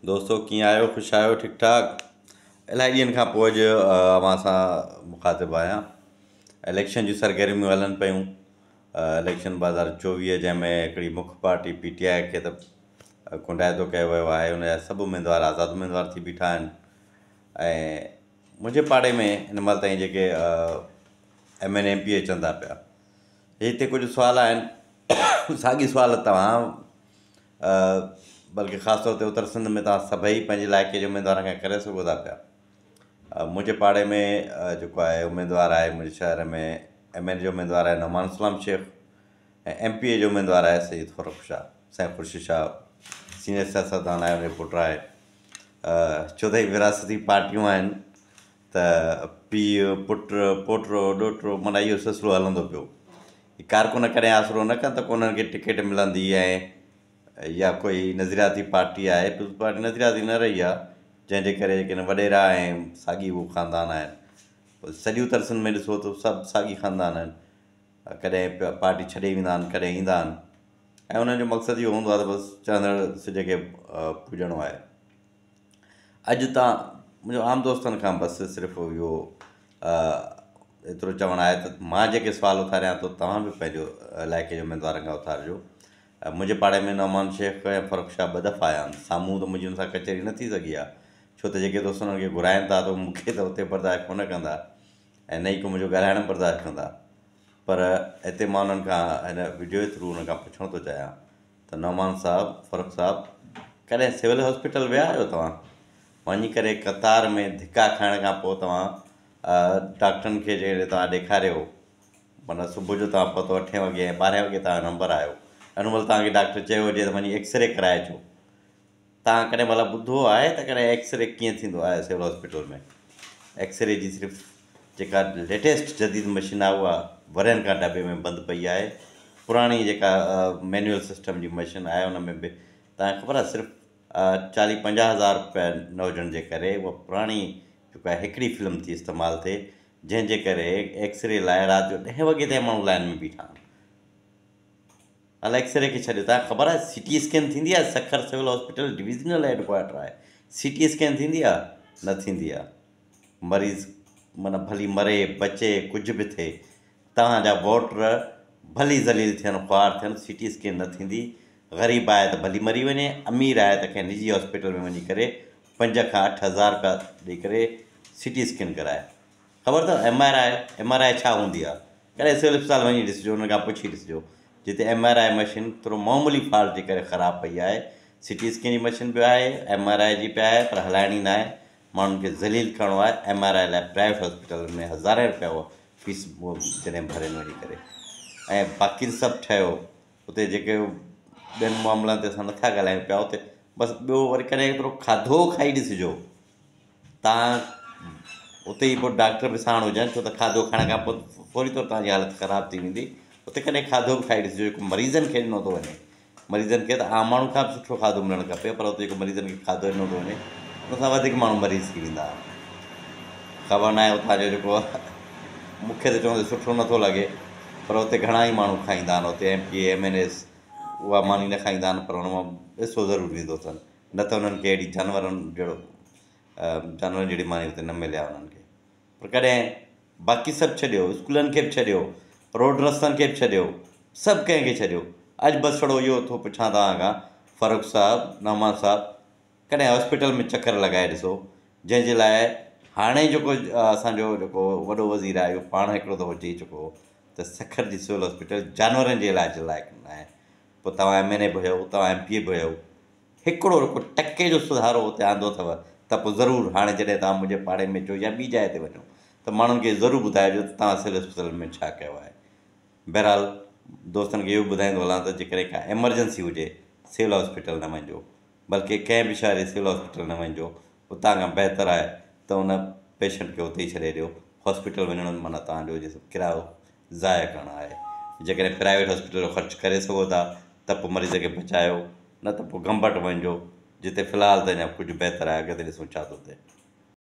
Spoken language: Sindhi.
دوستو ڪيئن آهيو خوش آهيو ٺيڪ ٺاڪ الاهي ڏينهن کان پوء اڄ اوهان سان مخاطب آهيان اليڪشن جون سرگرميون هلن پيون اليڪشن 2024 جنهن ۾ هڪڙي مک پارٽي پي ٽي آء کي ته ڪنڊائتو ڪيو ويو آهي ان جا سڀ اميدوار آزاد اميدوار ٿي بيٺا آهن ۽ منهنجي پاڙي ۾ هن مهل تائين جيڪي M N M P A اچن ٿا پيا هتي ڪجهه سوال آهن ساڳي سوال توهان بلڪه خاص طور تي اتر سنڌ ۾ توهان سڀئي پنهنجي علائقي جي اميدوارن کان ڪري سگهو ٿا پيا. منهنجي پاڙي ۾ جيڪو آهي اميدوار آهي منهنجي شهر ۾ ايم اين اي جو اميدوار آهي Noman Islam Shaikh ۽ M P A جو اميدوار آهي سيد فرخ شاهه سائين خورشيد شاهه سينئر سياستدان آهي ان جو پٽ آهي ڇو ته هي وراثتي پارٽيون آهن ته پيء پٽ پوٽو ڏوهٽو معنيٰ اهو سلسلو هلندو پيو ڪارڪن ڪڏهن آسرو نه ڪن ته ڪو انهن کي ٽڪيٽ ملندي ۽ يا ڪوئي نظرياتي پارٽي آهي پيپلز پارٽي نظرياتي نه رهي آهي جنهن جي ڪري جيڪي وڏيرا ۽ ساڳي اهو خاندان آهن سڄي اتر سنڌ ۾ ڏسو ته سڀ ساڳي خاندان آهن ڪڏهن پارٽي ڇڏي ويندا آهن ڪڏهن ايندا آهن ۽ انهن جو مقصد اهو هوندو آهي ته بس چڙهندڙ سج کي پوڄڻو آهي اڄ تان منهنجو عام دوستن کان بس صرف اهو ايترو چوڻ آهي ته مان جيڪي سوال اٿاريان ٿو توهان به پنهنجو علائقي جي اميدوارن کان اٿارجو منهنجي پاڙي ۾ نعمان شيخ ۽ فرخ شاهه ٻه دفعا آيا آهن سامهون ته منهنجي ان سان ڪچهري نه ٿي سگهي آهي ڇو ته جيڪي دوست انهن کي گهرائن ٿا ته مون کي ته اتي برداشت ڪونه ڪندا ۽ نه ئي ڪو منهنجو ڳالهائڻ برداشت ڪندا پر هتي مان انهن کان هن وڊيو جي ٿرو انهن کان پڇڻ ٿو چاهيان ته نعمان صاحب، فرخ صاحب، ڪڏهن سول هاسپيٽل ويا آهيو توهان؟ وڃي ڪري قطار ۾ ڌڪا کائڻ کان پوء توهان ڊاڪٽرن کي جيڪڏهن توهان ڏيکاريو، معنيٰ صبح جو توهان پهتو اٺين وڳي ۽ ٻارهين وڳي توهان جو نمبر آيو، ان مهل توهان کي ڊاڪٽر چيو هجي ته وڃي ايڪسري ڪرائي اچو. توهان ڪڏهن ڀلا ٻڌو آهي ته ڪڏهن ايڪسري ڪيئن ٿيندو آهي سول هاسپيٽل ۾ ايڪسري جي صرف جيڪا ليٽيسٽ جديد مشين آهي اها ورهين کان ڊٻي ۾ بند پئي آهي پراڻي جيڪا مينوئل سسٽم جي مشين آهي ان ۾ به توهان کي خبر آهي صرف چاليهه پنجاهه هزار روپيا نه هجڻ جي ڪري اها پراڻي جيڪا هڪڙي فلم ٿي استعمال ٿئي جنهن جي ڪري ايڪسري لاء رات جو ڏهين وڳي تائين ماڻهو لائن ۾ بيٺا آهن هل ايڪسري کي ڇڏيو توهان کي خبر آهي سي ٽي اسڪين ٿيندي آهي Sukkur civil hospital divisional headquarter آهي سي ٽي اسڪين ٿيندي آهي نه ٿيندي آهي مريض معنيٰ ڀلي مري بچي ڪجهه به ٿئي توهان جا ووٽر ڀلي ذليل ٿين خوار ٿين سي ٽي اسڪين نه ٿيندي غريب آهي ته ڀلي مري وڃي امير آهي ته ڪنهن نجي هاسپيٽل ۾ وڃي ڪري پنج کان 8000 رپيا ڏئي ڪري سي ٽي اسڪين ڪرائي خبر اٿو M R I M R I ڇا هوندي آهي ڪڏهن سول اسپتال وڃي ڏسجو انهن کان پڇي ڏسجو جتي ايم آر I machine ٿورو معمولي فالٽ جي ڪري خراب پئي آهي سي ٽي اسڪين جي مشين به آهي ايم آر I جي به آهي پر هلائڻي ناهي ماڻهن کي ذليل ڪرڻو آهي ايم آر I لاء پرائيويٽ هاسپيٽلن ۾ هزارين رپيا اهو فيس جڏهن ڀرين وڃي ڪري ۽ باقي سڀ ٺهيو اتي جيڪي ٻين معاملن تي اسان نٿا ڳالهايون پيا اتي بس ٻيو وري ڪڏهن ايترو کاڌو کائي ڏسجو تان اتي ئي پوء ڊاڪٽر به ساڻ هجن ڇو ته کاڌو کائڻ کان پوء فوري طور توهان جي حالت خراب ٿي ويندي اتي ڪڏهن کاڌو به کائي ڏسجو جيڪو مريضن کي ڏنو ٿو وڃي مريضن کي ته عام ماڻهو کان به سٺو کاڌو ملڻ کپي پر اتي جيڪو مريضن کي کاڌو ڏنو ٿو وڃي ان سان وڌيڪ ماڻهو مريض ٿي ويندا آهن خبر ناهي اتان جو جيڪو مون کي ته چوندي سٺو نٿو لڳي پر اتي گهڻا ئي ماڻهو کائيندا آهن اتي M P A M N As اها ماني نه کائيندا آهن پر ان مان پئسو ضرور ويندو اٿن نه ته انهن کي اهڙي جانورن جهڙو جانورن جهڙي ماني اتي نه ملي آهي انهن کي پر ڪڏهن باقي سڀ ڇڏيو اسڪولن کي به ڇڏيو روڊ رستن کي به ڇڏيو سڀ ڪنهن کي ڇڏيو اڄ بس ڇڙو اهو ٿو پڇان توهان کان فرخ صاحب نعمان صاحب ڪڏهن هاسپيٽل ۾ چڪر لڳائي ڏسو جنهن جي لاء هاڻي جيڪو اسانجو جيڪو وڏو وزير آهي اهو پاڻ هڪڙو دفعو چئي چڪو هو ته سکر جي سول هاسپيٽل جانورن جي علاج لائق نه آهي پوء توهان ايم اين اي به هيو توهان ايم پي اي به هيو هڪڙو رڳو ٽڪي جو سڌارو اتي آندو اٿو ته پوء ضرور هاڻي جڏهن توهان منهنجي پاڙي ۾ اچو يا ٻي جاء تي وڃو ته ماڻهن کي ضرور ٻڌائجو ته توهان سول اسپتال ۾ ڇا ڪيو آهي. بهرحال دوستن کي اهو به ٻڌائيندو هلان ته جيڪڏهن ڪا ايمرجنسي هجي سول هاسپيٽل نه وڃجو بلڪه ڪنهن به شهر جي سول هاسپيٽل نه وڃجو اتان کان بهتر آهي ته ان پيشنٽ کي اتي ئي ڇڏي ڏيو هاسپيٽل وڃڻ معنيٰ توهان جو جيسين ڪرايو ضايع ڪرڻ آهي. جيڪڏهن پرائيويٽ هاسپيٽل جو خرچ ڪري سگهو ٿا ته پوء مريض کي بچايو نه ته پوء گمبٽ وڃجو جتي في الحال ته اڃا ڪجهه بهتر آهي اڳتي ڏسون ڇا ٿو ٿئي.